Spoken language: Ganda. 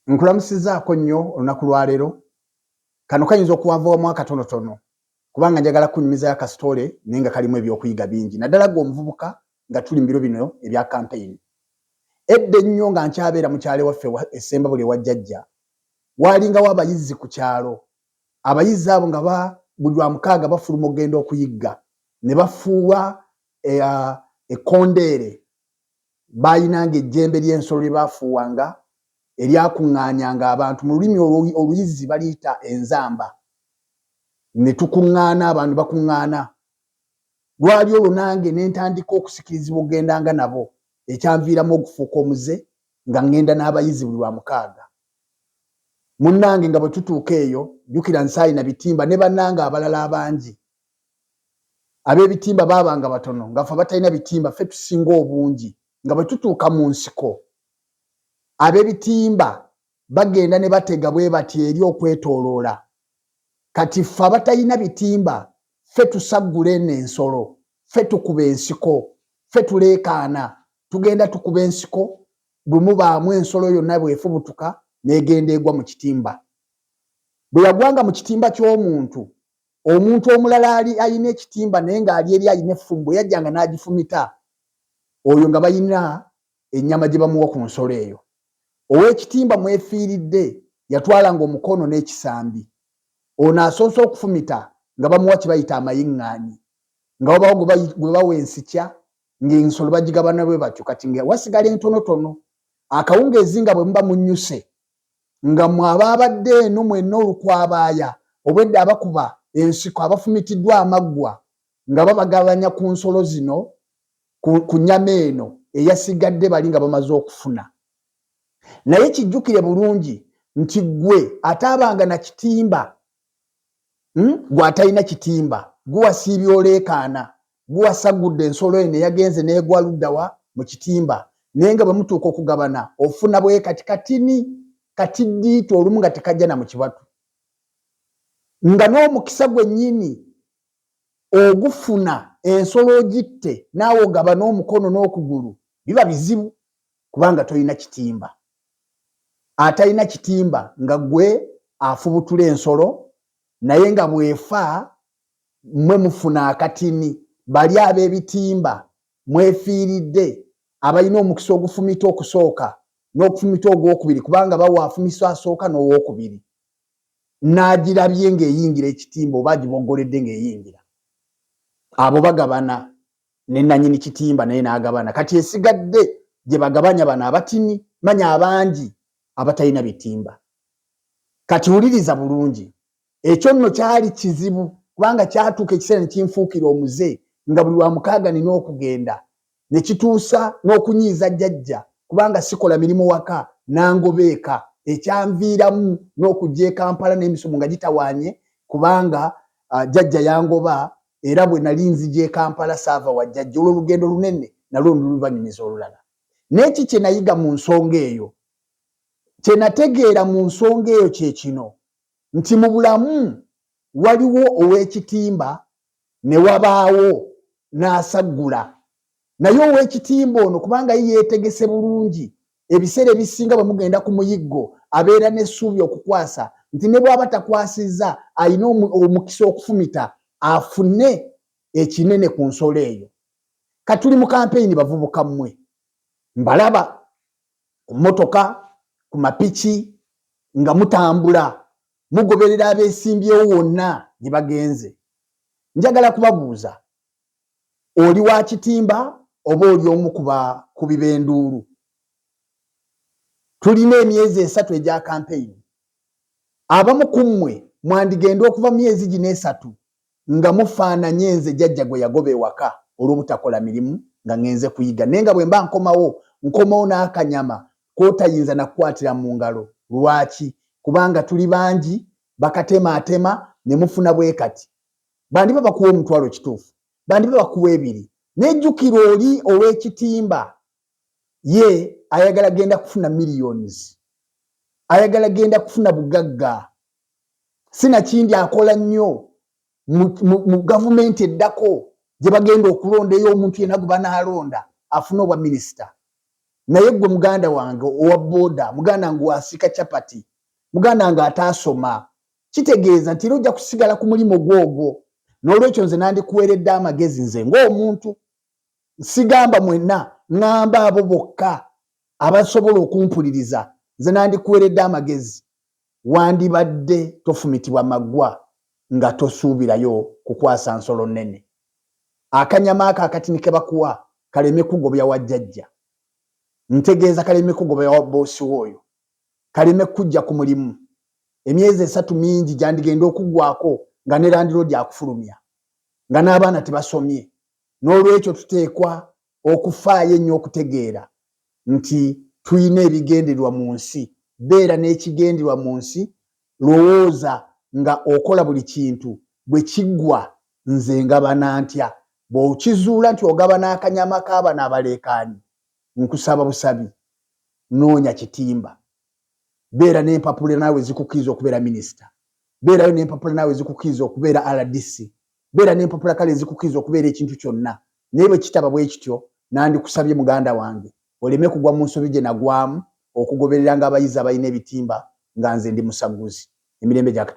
Nkulamusizaako nnyo olunaku lwaleero. Kano kayinza okuwanvuwamu akatonotono kubanga njagala kunyumizayo akasitole naye nga kalimu ebyokuyiga bingi, naddala gwe omuvubuka nga tuli mu biro bino ebya kampeyini. Edda ennyo nga nkyabeera mu kyalo ewaffe e Ssembabule ewa jjajja, waalingawo abayizzi ku kyalo. Abayizzi abo nga buli Lwamukaaga bafuluma okugenda okuyigga ne bafuuwa ekkondeere. Baayinanga ejjembe ly'ensolo lye baafuuwanga eryakuŋŋaanyanga abantu, mu lulimi oluyizzi baliyita enzamba, ne tukuŋŋaana, abantu bakuŋŋaana. Lwali olwo nange ne ntandika okusikirizibwa okugendanga nabo, ekyanviiramu okufuuka omuze nga ŋŋenda n'abayizi buli Lwamukaaga. Munnange nga bwe tutuuka eyo, jjukira nsaalina bitimba ne bannange abalala abangi. Ab'ebitimba baabanga batono, nga ffe abatalina bitimba ffe tusinga obungi. Nga bwe tutuuka mu nsiko, ab'ebitimba bagenda ne batega bwe bati eri okwetooloola. Kati ffe abatalina bitimba ffe tusaggula eno ensolo, ffe tukuba ensiko, ffe tuleekaana, tugenda tukuba ensiko, bwe mubaamu ensolo yonna bw'efubutuka n'egenda egwa mu kitimba. Bwe yagwanga mu kitimba ky'omuntu, omuntu omulala ali alina ekitimba naye ng'ali eri alina effumu, bwe yajjanga n'agifumita, oyo nga balina ennyama gye bamuwa ku nsolo eyo. Ow'ekitimba mwefiiridde yatwalanga omukono n'ekisambi. Ono asoose okufumita nga bamuwa kye bayita amayiŋŋaanyi, nga wabawo gwe bawa ensikya, ng'ensolo bagigabana bwe batyo. Kati nga wasigala entonotono. Akawungeezi nga bwe muba munnyuse, nga mwe abaabadde eno mwenna olukwabaaya, obwedda abakuba ensiko abafumitiddwa amaggwa nga babagabanya ku nsolo zino, ku nnyama eno eyasigadde bali nga bamaze okufuna. Naye kijjukire bulungi nti ggwe ataabanga na kitimba, Gwe atalina kitimba, gwe wasiibye oleekaana, gwe wasaggudde ensolo eno eyagenze n'egwa ludda wa mu kitimba, naye nga bwe mutuuka okugabana ofuna bwe kati katini katiddiito olumu nga tekajja na mu kibatu, nga n'omukisa gwennyini ogufuna ensolo ogitte naawe ogabane omukono n'okugulu biba bizibu kubanga tolina kitimba. Atalina kitimba nga gwe afubutula ensolo naye nga bw'efa mmwe mufuna akatini, bali ab'ebitimba mwefiiridde abalina omukisa ogufumita okusooka n'okufumita ogwokubiri kubanga bawa afumisa asooka n'owookubiri n'agirabye ng'eyingira ekitimba oba agiboggoledde ng'eyingira. Abo bagabana ne nanyini kitimba naye n'agabana. Kati esigadde gye bagabanya bano abatini manya abangi abatalina bitimba. Kati wuliriza bulungi, ekyo nno kyali kizibu kubanga kyatuuka ekiseera ne kinfuukira omuze nga buli Lwamukaaga nina okugenda, ne kituusa n'okunyiiza jjajja kubanga sikola mirimu waka n'angoba eka ekyanviiramu n'okujja e Kampala n'emisomo nga gitawaanye kubanga jjajja yangoba era bwe nali nzija e Kampala saava wa jjajja olwo olugendo lunene nalwo ndulubanyumiza olulala. Naye ki kye nayiga mu nsonga eyo? Kye nategeera mu nsonga eyo kye kino nti mu bulamu waliwo ow'ekitimba ne wabaawo n'asaggula. Naye ow'ekitimba ono kubanga ye yeetegese bulungi, ebiseera ebisinga bwe mugenda ku muyiggo abeera n'essuubi okukwasa nti ne bw'aba takwasizza alina omukisa okufumita afune ekinene ku nsolo eyo. Kati tuli mu kampeyini bavubuka mmwe, mbalaba ku mmotoka, ku mapiki nga mutambula mugoberera abeesimbyewo wonna gye bagenze. Njagala kubabuuza, oli wa kitimba oba oli omu ku bakubi b'enduulu? Tulina emyezi esatu egya kampeyini. Abamu ku mmwe mwandigenda okuva mu myezi gino esatu nga mufaananye nze jjajja gwe yagoba ewaka olw'obutakola mirimu nga ŋŋenze kuyiga naye nga bwe mba nkomawo, nkomawo n'akanyama k'otayinza na kukwatira mu ngalo. Lwaki? Kubanga tuli bangi, bakatemaatema ne mufuna bwe kati. Bandiba bakuwa omutwalo kituufu, bandiba bakuwa ebiri, naye jjukira oli ow'ekitimba ye ayagala genda kufuna millions, ayagala genda kufuna bugagga. Sinakindi akola nnyo mu gavumenti eddako gye bagenda okulonda eyo omuntu yenna gwe banaalonda afune obwa minisita. Naye ggwe muganda wange owa boda, muganda wange wasiika capati, muganda wange ataasoma, kitegeeza nti era ojja kusigala ku mulimu gwo ogwo. N'olwekyo nze nandikuweeredde amagezi nze ng'omuntu, sigamba mwenna, ŋŋamba abo bokka abasobola okumpuliriza, nze nandikuweeredde amagezi, wandibadde tofumitibwa maggwa nga tosuubirayo kukwasa nsolo nnene. Akanyama ako akatini ke bakuwa kaleme kugobya wa jjajja, ntegeeza kaleme kugobya wa boosi wo oyo, kaleme kujja ku mulimu. Emyezi 3 mingi gyandigenda okuggwako nga ne landiroodi akufulumya, nga n'abaana tebasomye. N'olwekyo tuteekwa okufaayo ennyo okutegeera nti tulina ebigendererwa mu nsi. Beera n'ekigendererwa mu nsi, lowooza nga okola buli kintu, bwe kiggwa nze ngabana ntya? Bw'okizuula nti ogabana akanyama k'abano abaleekaanyi, nkusaba busabi, noonya kitimba, beera n'empapula naawe zikukkiriza okubeera minisita, beerayo n'empapula naawe zikukkiriza okubeera RDC, beera n'empapula kale ezikukkiriza okubeera ekintu kyonna. Naye bwe kitaba bwe kityo, nandikusabye muganda wange oleme kugwa mu nsobi gye nagwamu okugobereranga abayizi abalina ebitimba nga nze ndi musagguzi. Emirembe gya Katonda.